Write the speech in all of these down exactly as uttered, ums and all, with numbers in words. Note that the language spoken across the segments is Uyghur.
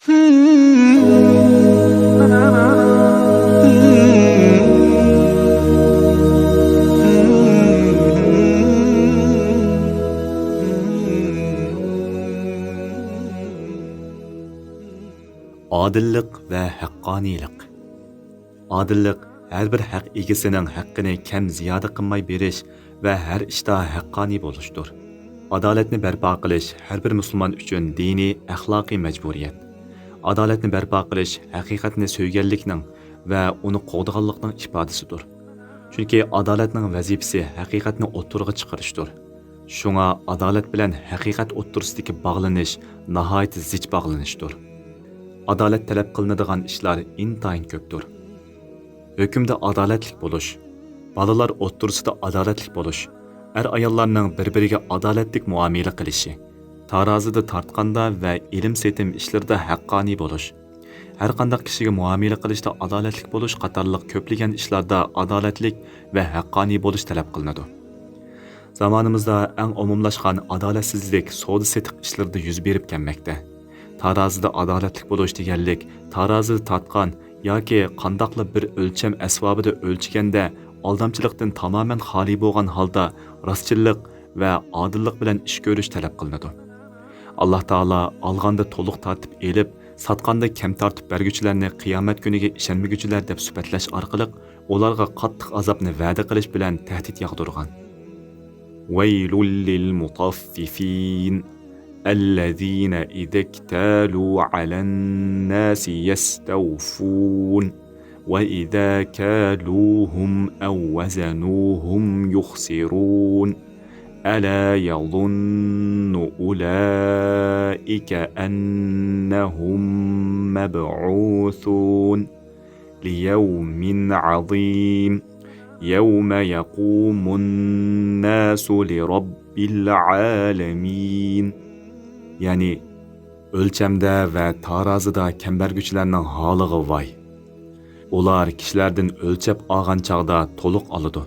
ئادىللىق ۋە ھەققانىيلىق. ئادىللىق ھەر بىر ھەق ئىگىسىنىڭ ھەققىنى كەم زىيادە قىلماي بېرىش ۋە ھەر ئىشتا ھەققانىي بولۇشتۇر. ئادالەتنى بەرپا قىلىش ھەر بىر مۇسۇلمان ئۈچۈن دىنىي، ئەخلاقىي مەجبۇرىيەت. ئادالەتنى بەرپا قىلىش ھەقىقەتنى سۆيگەنلىكنىڭ ۋە ئۇنى قوغدىغانلىقنىڭ ئىپادىسىدۇر. چۈنكى ئادالەتنىڭ ۋەزىپىسى ھەقىقەتنى ئوتتۇرىغا چىقىرىشتۇر. شۇڭا ئادالەت بىلەن ھەقىقەت ئوتتۇرىسىدىكى باغلىنىش ناھايىتى زىچ باغلىنىشتۇر. ئادالەت تەلەپ قىلىنىدىغان ئىشلار ئىنتايىن كۆپتۇر. ھۆكۈمدە ئادالەتلىك بولۇش، بالىلار ئوتتۇرىسىدا ئادالەتلىك بولۇش، ئەر-ئاياللارنىڭ بىر-بىرىگە ئادالەتلىك مۇئامىلە قىلىشى، تارازىدا تارتقاندا ۋە ئېلىم-سېتىم ئىشلىرىدا ھەققانىي بولۇش، ھەرقانداق كىشىگە مۇئامىلە قىلىشتا ئادالەتلىك بولۇش قاتارلىق كۆپلىگەن ئىشلاردا ئادالەتلىك ۋە ھەققانىي بولۇش تەلەپ قىلىنىدۇ. زامانىمىزدا ئەڭ ئومۇملاشقان ئادالەتسىزلىك سودا-سېتىق ئىشلىرىدا يۈز بېرىپ كەلمەكتە. تارازىدا ئادالەتلىك بولۇش دېگەنلىك، تارازىدا تارتقان ياكى قانداقلا بىر ئۆلچەم ئەسۋابىدا ئۆلچىگەندە، ئالدامچىلىقتىن تامامەن خالىي بولغان ھالدا راستچىللىق ۋە ئادىللىق بىلەن ئىش كۆرۈش تەلەپ قىلىنىدۇ. ئاللاھ تائالا ئالغاندا تولۇق تارتىپ ئېلىپ، ساتقاندا كەم تارتىپ بەرگۈچىلەرنى قىيامەت كۈنىگە ئىشەنمىگۈچىلەر دەپ سۈپەتلەش ئارقىلىق ئۇلارغا قاتتىق ئازابنى ۋەدە قىلىش بىلەن تەھدىت ياغدۇرغان. ويل للمطففين الذين إذا اكتالوا على الناس يستوفون وإذا كالوهم أو وزنوهم يخسرون. ألا يظن أولئك أنهم مبعوثون ليوم عظيم يوم يقوم الناس لرب العالمين. يەنى ئۆلچەمدە ۋە تارازىدا كەم بەرگۈچىلەرنىڭ ھالىغا ۋاي! ئۇلار كىشىلەردىن ئۆلچەپ ئالغان چاغدا تولۇق ئالىدۇ.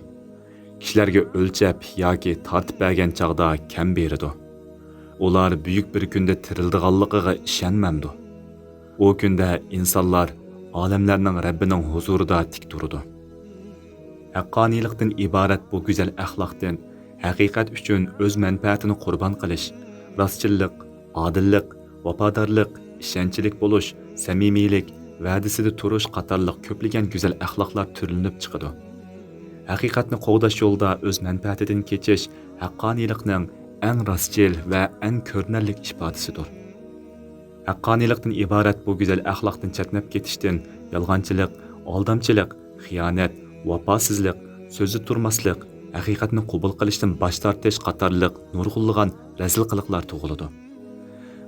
كىشىلەرگە ئۆلچەپ ياكى تارتىپ بەرگەن چاغدا كەم بېرىدۇ. ئۇلار بۈيۈك بىر كۈندە تىرىلىدىغانلىقىغا ئىشەنمەمدۇ؟ ئۇ كۈندە ئىنسانلار ئالەملەرنىڭ رەببىنىڭ ھۇزۇرىدا تىك تۇرىدۇ. ھەققانىيلىقتىن ئىبارەت بۇ گۈزەل ئەخلاقتىن ھەقىقەت ئۈچۈن ئۆز مەنپەئەتىنى قۇربان قىلىش، راستچىللىق، ئادىللىق، ۋاپادارلىق، ئىشەنچلىك بولۇش، سەمىمىيلىك، ۋەدىسىدە تۇرۇش قاتارلىق كۆپلىگەن گۈزەل ئەخلاقلار تۈرلىنىپ چىقىدۇ. ھەقىقەتنى قوغداش يولىدا ئۆز مەنپەئەتىدىن كېچىش ھەققانىيلىقنىڭ ئەڭ راستچىل ۋە ئەڭ كۆرۈنەرلىك ئىپادىسىدۇر. ھەققانىيلىقتىن ئىبارەت بۇ گۈزەل ئەخلاقتىن چەتنەپ كېتىشتىن يالغانچىلىق، ئالدامچىلىق، خىيانەت، ۋاپاسىزلىق، سۆزدە تۇرماسلىق، ھەقىقەتنى قوبۇل قىلىشتىن باش تارتىش قاتارلىق نۇرغۇنلىغان رەزىل قىلىقلار تۇغۇلىدۇ.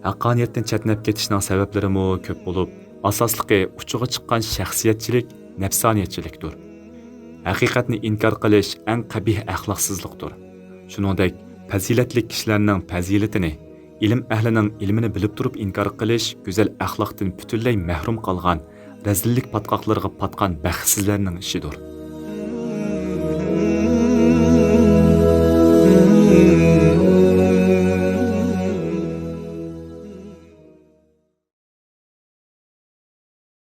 ھەققانىيەتتىن چەتنەپ كېتىشنىڭ سەۋەبلىرىمۇ كۆپ بولۇپ، ئاساسلىقى ئۇچىغا چىققان شەخسىيەتچىلىك، نەپسانىيەتچىلىكتۇر. ھەقىقەتنى ئىنكار قىلىش ئەڭ قەبىھ ئەخلاقسىزلىقتۇر. شۇنىڭدەك، پەزىلەتلىك كىشىلەرنىڭ پەزىلىتىنى، ئىلىم ئەھلىنىڭ ئىلمىنى بىلىپ تۇرۇپ ئىنكار قىلىش گۈزەل ئەخلاقتىن پۈتۈنلەي مەھرۇم قالغان، رەزىللىك پاتقاقلىرىغا پاتقان بەختسىزلەرنىڭ ئىشىدۇر.